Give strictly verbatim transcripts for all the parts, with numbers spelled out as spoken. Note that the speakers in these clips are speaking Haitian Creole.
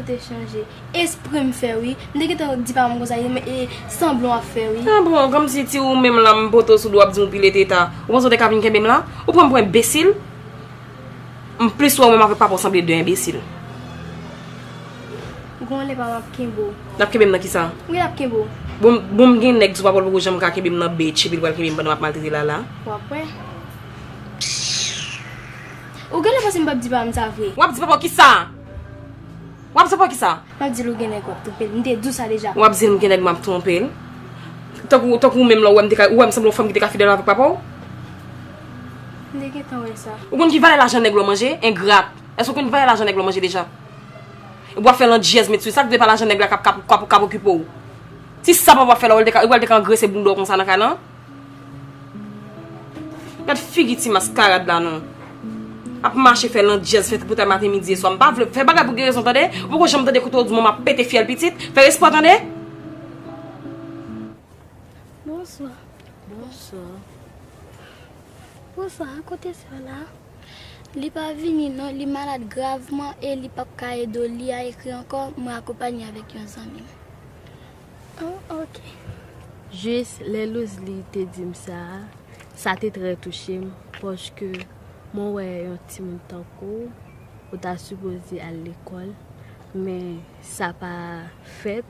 Te chanje. Espre m fè wi. M te gentan di pa m konsa, e, e sanblan w ap fè wi. Ah bon, kòmsi ti ou menm la m pote w sou do w ap di m ou pile teta. Ou panse w te ka vin kenbe m la? Ou pran m pou enbesil? M plis wè w menm avèk papa w sanble de enbesil. Gon lè pa m ap kenbe w. L ap kenbe m nan kisa? Wi, l ap kenbe w. Bon, bon, m gen nèg sou papa w poko janm ka kenbe m nan bitch, epi l pral kenbe m pandan m ap maltrete Lala. W ap wè. Ou genlè panse m p ap di pa m sa vre. W ap di papa w kisa? W ap di papa w kisa? M ap di l ou gen nèg w ap twonpe l. M te di w sa deja. W ap di l m gen nèg m ap twonpe l? Tankou, tankou ou menm la, ou wè m te ka, ou wè m sanble yon fanm ki te ka fidèl avèk papa w? M te gentan wè sa. Ou konn ki valè lajan nèg la w manje? Engrat. Èske ou konn ki valè lajan nèg la w manje deja? Epi w ap fè landjyèz met sou li. Sa k vle pa lajan nèg la k ap, k ap, k ap, k ap okipe w? Si sa papa w ap fè la, ou wè l te ka, ou wè l te ka angrese bounda w konsa nan kay lan? Gad figi ti maskarad la non. Ap mache fè landjèz, fè tripotay maten, midi e swa. M pa vle fè bagay pou gen rezon, tande? Ou poko janm tande kote w di mwen m ap pete fyèl pitit. Fè respè w, tande? Bonswa. Bonswa. Bonswa, kote sè w la? Li pa vini non, li malad gravman e li p ap ka ede w li a ekri ankò, mwen akonpanye avèk yon zanmi m. Oh, ok. Jis lè Louzli te di m sa, sa te trè touche m, paske mwen wè yon timoun tankou w, ou ta sipoze al lekòl, men sa pa fèt.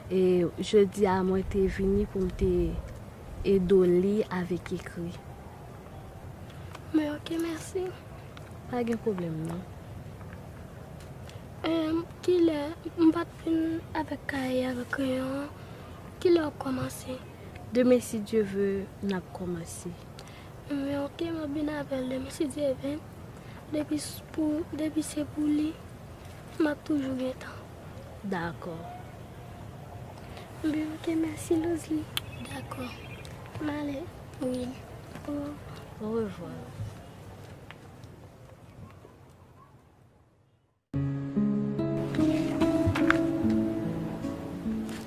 E jodi a, mwen te vini pou m te ede w li avèk ekri. Men ok, mèsi. Pa gen pwoblèm non. Em, kilè, m pa t vin avèk kaye avèk kreyon an. Kilè w ap kòmanse? Demen, si Dye ve, n ap kòmanse. Men ok, m ap vin avè l demen, si Dye ve. Depi s-, pou, depi se pou li, m ap toujou gen tan. Dakò. Ebyen, ok, mèsi, Louzli. Dakò. M ale. Wi. Orevwa. Orevwa.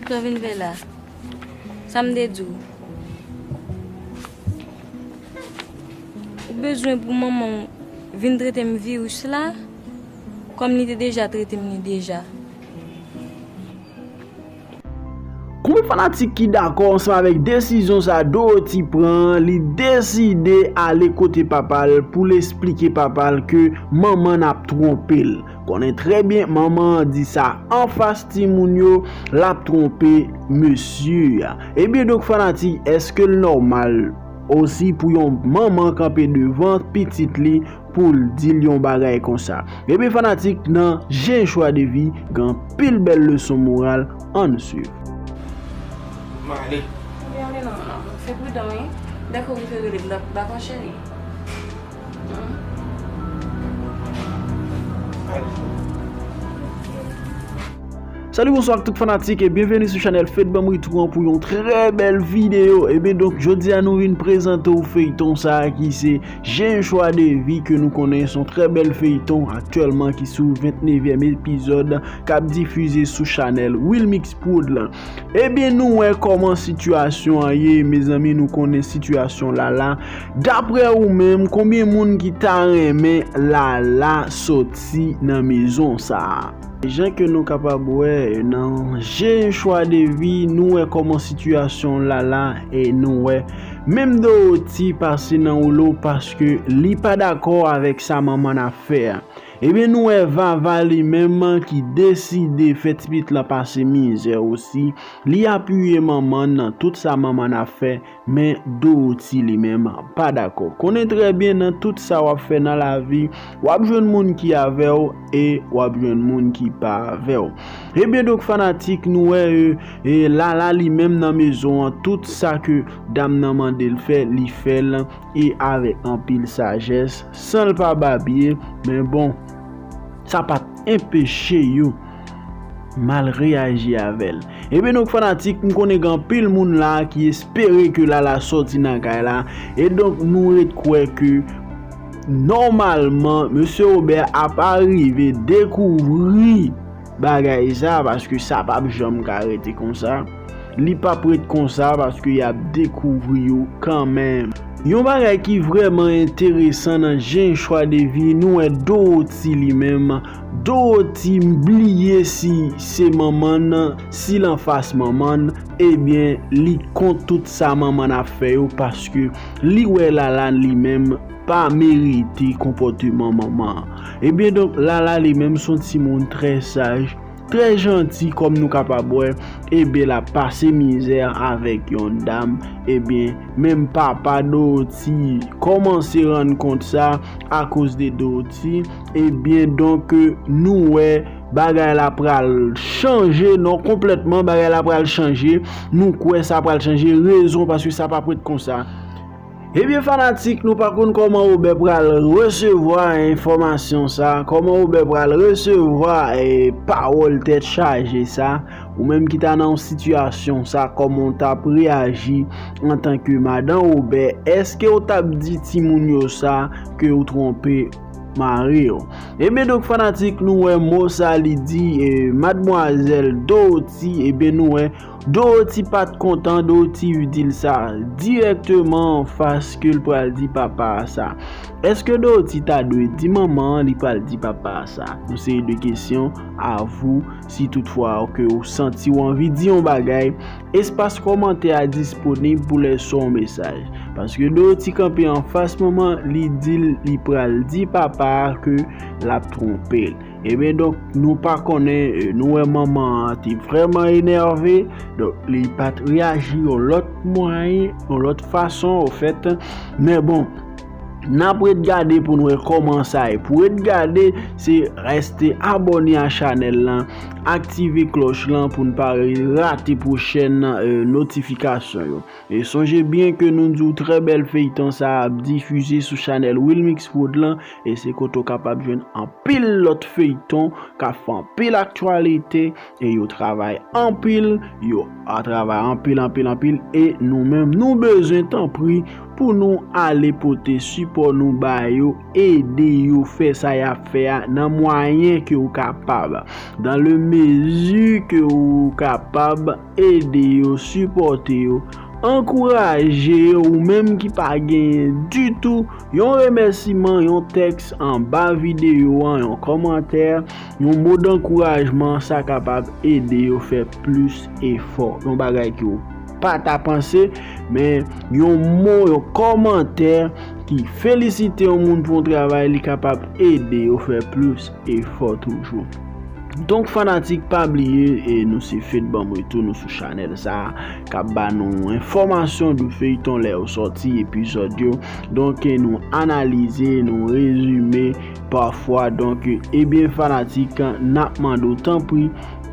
Sa w vin fè la? Sa m te di w? Ou bezwen pou manman w vin trete m viris la, kòm li te deja trete m li deja. Konbyen fanatik ki dakò ansanm avèk desizyon sa Dorothy pran? Li deside ale kote papa l pou l esplike papa l ke manman n ap twonpe l. Konnen trè byen, manman an di sa anfas timoun yo, l ap twonpe mesye a. Ebyen donk, fanatik, èske l nòmal osi pou yon manman kanpe devan pitit li pou l di l yon bagay konsa? Ebyen, fanatik, nan J'ai un choix de vie, gen anpil bèl leson moral, ann swiv. M ale. Ebyen, ale non, non. Fè pridan, wi. Dèke w rive rele m, dakò, cheri? Salut, bonsoir ak tout fanatik e byenveni sou chanèl Fed Banm Ritmo an pou yon trè bèl videyo. Ebyen donk, jodi a nou vin prezante w feyton sa a ki se J'ai un choix de vie ke nou konnen se yon trè bèl feyton aktyèlman ki sou vennnevyèm epizòd k ap difize sou chanèl Wilmix Prod lan. Ebyen, nou wè kòman sitiyasyon an ye, mezanmi, nou konnen sitiyasyon Lala. Daprè ou menm, konbyen moun ki ta renmen Lala sòti nan mezon sa a? Jan ke nou kapab wè nan J'ai un choix de vie, nou wè kòman sitiyasyon Lala e nou wè menm Dorothy pase nan woulo paske li pa dakò avèk sa manman n ap fè a. Ebyen, nou wè Vava li menm ki deside fè ti pitit lan pase mizè osi. Li apiye manman n nan tout sa manman n ap fè, men Dorothy li menm pa dakò. Konnen trè byen nan tout sa w ap fè nan lavi, w ap jwenn moun ki avè w e w ap jwenn moun ki pa avè w. Ebyen donk, fanatik, nou wè, e, e, Lala li menm nan mezon an, tout sa ke dam nan mande l fè, li fè l e avèk anpil sajès, san l pa babye, men bon, sa pa t enpeche yo mal reyaji avè l. Ebyen donk, fanatik, m konnen gen anpil moun la ki espere ke Lala sòti nan kay la, e donk nou ret kwè ke nòmalman mesye Robert ap arive dekouvri bagay sa, paske sa p ap janm ka rete konsa. Li p ap ret konsa, paske y ap dekouvri yo kanmenm. Yon bagay ki vrèman enteresan nan J'ai un choix de vie, nou wè Dorothy li menm. Dorothy bliye si se manman l, si l anfas manman l, ebyen, li kont tout sa manman l ap fè yo, paske li wè Lalane li menm pa merite konpòteman manman an. Ebyen, donk, Lala li menm se yon timoun trè saj, trè janti, kòm nou kapab wè, ebyen, l ap pase mizè avèk yon dam. Ebyen, menm papa Dorothy kòmanse rann kont sa akoz de Dorothy. Ebyen, donk, nou wè bagay la pral chanje, non, konplètman, bagay la pral chanje. Nou kwè sa pral chanje. Rezon, paske sa p ap ret konsa. Ebyen, fanatik, nou pa konn kòman Robert pral resevwa enfòmasyon sa, kòman Robert pral resevwa, eh, pawòl tèt chaje sa, ou menm ki ta nan yon sitiyasyon sa, kòman w t ap reyaji antanke madan Robert? Èske w t ap di timoun yo sa ke w twonpe mari w? Ebyen, donk, fanatik, nou wè mo sa li di, eh, madmwazèl Dorothy, ebyen, nou wè Dorothy pa t kontan, Dorothy di l sa dirèkteman anfas ke l pral di papa a sa. Èske Dorothy ta dwe di manman an li pral di papa a sa? Yon seri de kesyon, a vous, si toutfwa ke ou santi ou anvi di yon bagay, espas kòmantè a disponib pou lèse yon mesaj. Paske Dorothy kanpe anfas manman, li di l li pral di papa a ke l ap twonpe l. Ebyen, donk, nou pa konnen, eh, nou wè manman an te vrèman enève, donk, li pa t reyaji yon lòt mwayen, yon lòt fason, ofèt. Men bon, n ap ret gade pou n wè kòman sa ye. Pou ret gade, se reste abòne a chanèl lan, aktive klòch lan pou n pa rate pwochèn, eh, notifikasyon yo. E sonje byen ke nou di w trè bèl feyton sa a ap difize sou chanèl Wilmix Prod lan, e se kote w kapab jwenn anpil lòt feyton k ap fè anpil aktyalite, e yo travay anpil, yo a travay anpil, anpil, anpil, e nou menm, nou bezwen tanpri pou nou ale pote sipò nou ba yo, ede yo fè sa y ap fè a nan mwayen ke w kapab, dans le mesure ke w kapab, ede yo, sipòte yo, ankouraje yo, ou menm ki pa genyen ditou, yon remèsiman, yon tèks anba videyo an, yon kòmantè, yon mo dankourajman, sa kapab ede yo fè plis efò. Yon bagay ke w pa ta panse, men yon mo, yon kòmantè ki felisite yon moun pou yon travay, li kapab ede yo fè plis efò toujou. Donk, fanatik, pa bliye, e nou se Fed Banm Retou, nou sou chanèl sa a, k ap ba nou enfòmasyon de feyton lè yo sòti epizòd yo. Donk, e nou analize, nou rezime pafwa. Donk, ebyen, fanatik, n ap mande w, tanpri,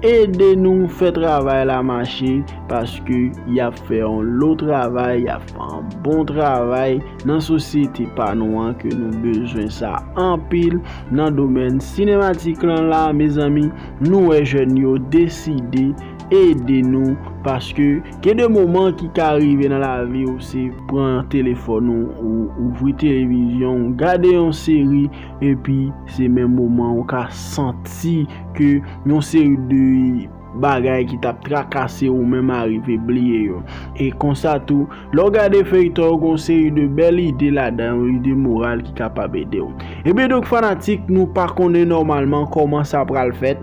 ede nou fè travay la mache, paske y ap fè yon lo travay, y ap fè yon bon travay nan sosyete pa nou an, ke nou bezwen sa anpil nan domèn sinematik lan la, mezanmi. Nou wè jèn yo deside ede nou, paske gen de moman ki ka rive nan lavi w, se pran telefòn ou, ou ouvri televizyon, ou gade yon seri, epi se menm moman ou ka santi ke yon seri de bagay ki t ap trakase ou menm a rive bliye yo. E konsa tou, lè w gade feyton yo, gen yon seri de bèl ide ladan yo, ide moral ki kapab ede w. Ebyen, donk, fanatik, nou pa konnen nòmalman kòman sa pral fèt.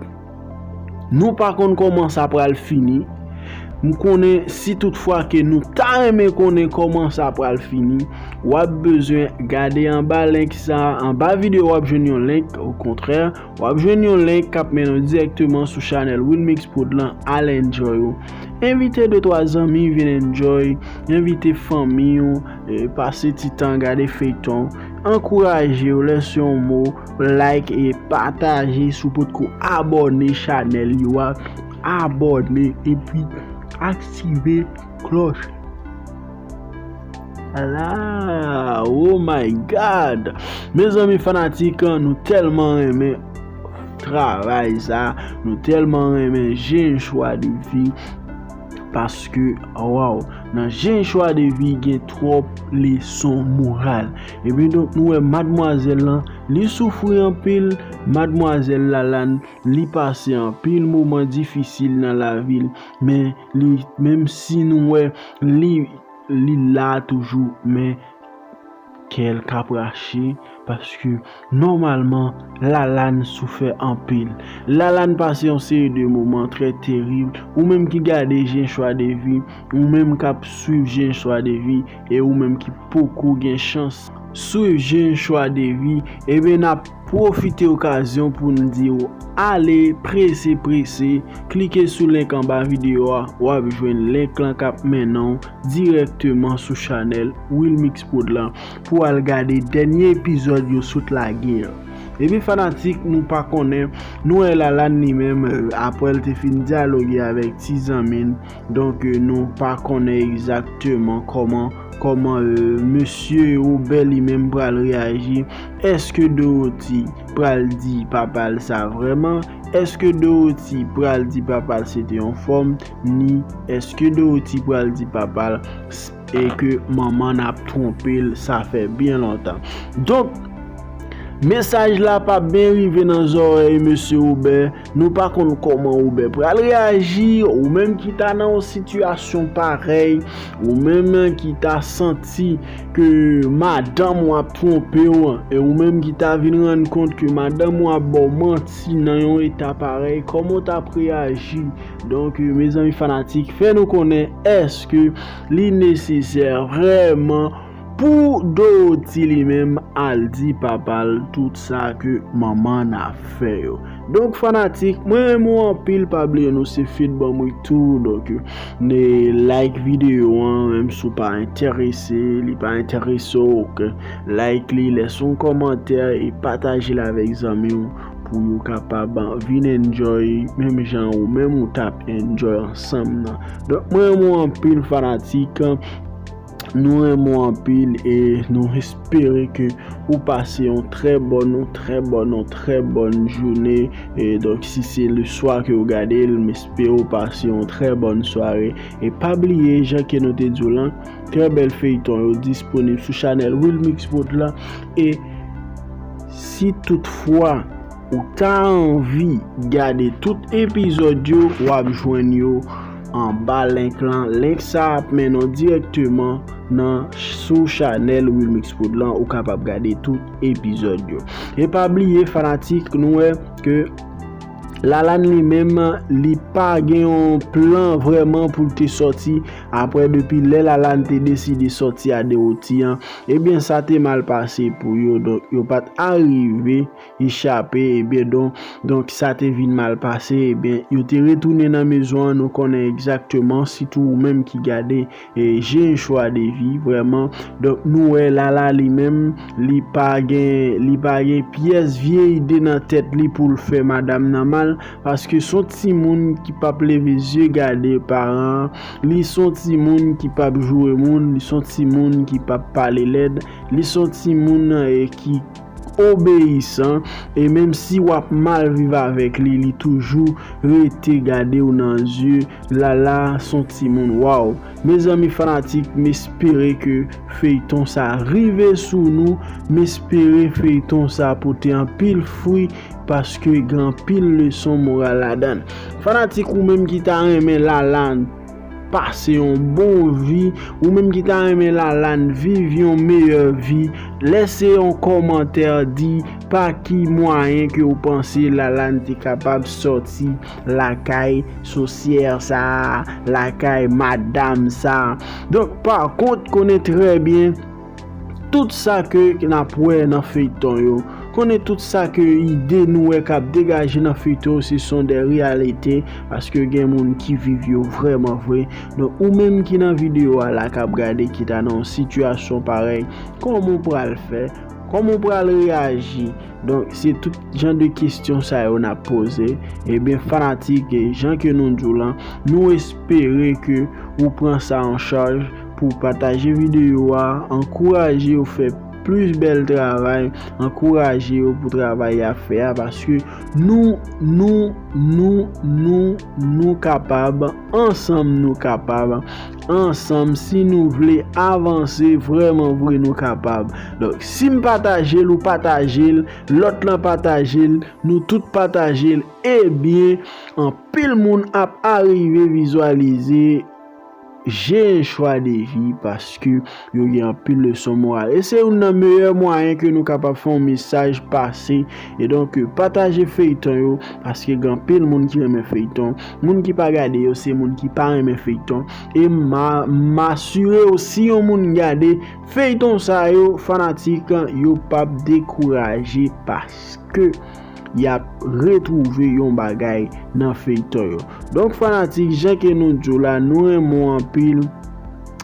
Nou pa konn kòman sa pral fini. M konnen, si toutfwa ke nou ta renmen konnen kòman sa pral fini, w ap bezwen gade anba link sa, anba videyo w ap jwenn yon link, okontrè, w ap jwenn yon link k ap mennen w dirèkteman sou chanèl Wilmix Prod lan, al enjoy ou. Envite de twa zanmi vin enjoy, envite fanmi w, e, pase ti tan gade feyton. Ankouraje yo, lèse yon mo, like e pataje. Si w potko abòne chanèl yo a, abòne epi aktive klòch la. Oh my God! Mezanmi fanatik, nou tèlman renmen travay sa, nou tèlman renmen J'ai un choix de vie, paske, waw, nan J'ai un choix de vie gen twòp leson moral. Ebyen, donk, nou wè madmwazèl lan, li soufri anpil, madmwazèl Lalane, li pase anpil moman difisil nan lavi l, men li, menm si nou wè li, li la toujou, men kè l k ap rache, paske nòmalman Lalane soufè anpil. Lalane pase yon seri de moman trè terib. Ou menm ki gade J'ai un choix de vie, ou menm k ap swiv J'ai un choix de vie, e ou menm ki poko gen chans swiv J'ai un choix de vie, ebyen n ap pwofite okazyon pou n di w ale prese prese, klike sou link anba videyo a, w ap jwenn link lan k ap mennen w dirèkteman sou chanèl Wilmix Prod lan pou w al gade dènye epizòd yo sot lage an. Ebyen fanatik, nou pa konnen, nou wè Lalane li menm, euh, apre l te fin dyaloge avèk ti zanmi l, donk, euh, nou pa konnen egzakteman kòman, kòman, euh, mesye Wobè li menm pral reyaji. Èske Dorothy pral di papa l sa vrèman? Èske Dorothy pral di papa l se te yon fòm? Ni èske Dorothy pral di papa l s- e ke manman n ap twonpe l, sa fè byen lontan? Donk, mesaj la pa byen rive nan zòrèy mesye Wobè. Nou pa konn kòman Wobè pral reyaji. Ou menm ki ta nan yon sitiyasyon parèy, ou menm ki ta santi ke madanm ou ap twonpe w, e ou menm ki ta vin rann kont ke madanm ou ap ba w manti nan yon eta parèy, kòman w t ap reyaji? Donk, mezanmi fanatik, fè nou konnen èske li nesesè vrèman pou Dorothy li menm al di papa l tout sa ke manman n ap fè yo. Donk fanatik, mwen renmen w anpil, pa bliye nou se feed ban mwen tou, donk ne like videyo an, menm si w pa enterese, li pa enterese w, ok, like li, lèse yon kòmantè e pataje l avèk zanmi w pou yo kapab vin enjoy menm jan ou menm ou t ap enjoy ansanm nan. Donk mwen renmen w anpil fanatik, nou renmen w anpil e nou espere ke ou pase yon trè bòn, yon trè bòn, yon trè bòn jounen. E donk si se le swa ke ou gade l, m espere ou pase yon trè bòn sware. E pa bliye, jan ke nou te di w lan, trè bèl feyton yo disponib sou chanèl Wilmix Prod lan. E si toutfwa ou ta anvi gade tout epizòd yo, w ap jwenn yo anba link lan. Link sa ap mennen w dirèkteman nan sou chanèl Wilmix Prod lan, ou kapab gade tout epizòd yo. E pa bliye fanatik, nou wè ke Lalane li menm, li pa gen yon plan vrèman pou l te sòti. Apre depi lè Lalane te deside sòti a Dorothy an, ebyen sa te mal pase pou yo. Donk yo pa t arive echape, ebyen donk, donk sa te vin mal pase, ebyen yo te retounen nan mezon an, nou konnen egzakteman, sitou ou menm ki gade e J'ai un choix de vie, vrèman. Donk nou wè Lala li menm, li pa gen, li pa gen pyès vye ide nan tèt li pou l fè madanm nan mal, paske s on timoun ki p ap leve zye gade paran an, li s on timoun ki p ap joure moun, li s on timoun ki p ap pale lèd, li s on timoun, eh, ki obeyisan, e menm si w ap mal viv avèk li, li toujou rete gade w nan zye. Lala s on timoun, waw. Mezanmi fanatik, m espere ke feyton sa rive sou nou, m espere feyton sa pote anpil fwi, paske gen anpil leson moral ladan l. Fanatik, ou menm ki ta renmen Lala pase yon bon vi, ou menm ki ta renmen Lalane viv yon meyè vi, lèse yon kòmantè, di pa ki mwayen ke w panse Lalane te kapab sòti lakay sosyè sa, lakay madanm sa. Donk pa kont, konnen trè byen tout sa ke n ap wè nan feyton yo. Konnen tout sa ke ide nou wè k ap degaje nan feyton yo, se s on de reyalite, paske gen moun ki viv yo vrèman vre. Donk ou menm ki nan videyo a la k ap gade, ki ta nan yon sitiyasyon parèy, kòman w pral fè? Kòman w pral reyaji? Donk se tout jan de kesyon sa yo n ap poze. Ebyen fanatik, e jan ke nou di w lan, nou espere ke ou pran sa an chaj pou pataje videyo a, ankouraje yo fè plis bèl travay, ankouraje yo pou travay y ap fè a, paske nou, nou, nou, nou, nou kapab, ansanm nou kapab, ansanm si nou vle avanse, vrèman vre nou kapab. Donk si m pataje l, ou pataje l, lòt lan pataje l, nou tout pataje l, ebyen anpil moun ap arive vizwalize J'ai un choix de vie, paske yo gen anpil leson moral. E se youn nan meyè mwayen ke nou kapab fè yon mesaj pase. E donk, pataje feyton yo, paske gen anpil moun ki renmen feyton. Moun ki pa gade yo, se moun ki pa renmen feyton. E m a, m asire w, si yon moun gade feyton sa yo, fanatik, yo p ap dekouraje paske y ap retwouve yon bagay nan feyton yo. Donk, fanatik, jan ke nou di w la, nou renmen w anpil.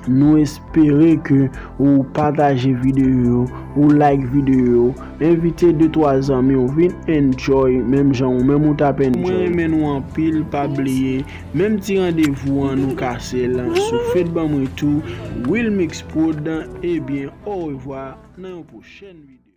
Nou espere ke ou pataje videyo yo, ou like videyo yo, envite de twa zanmi w vin enjoy, menm jan ou menm ou t ap enjoy. Mwen renmen nou anpil, pa bliye, menm ti randevou an nou kase l sou fed ban mwen tou, Wilmix Prod, ebyen, orevwa nan yon pwochèn videyo.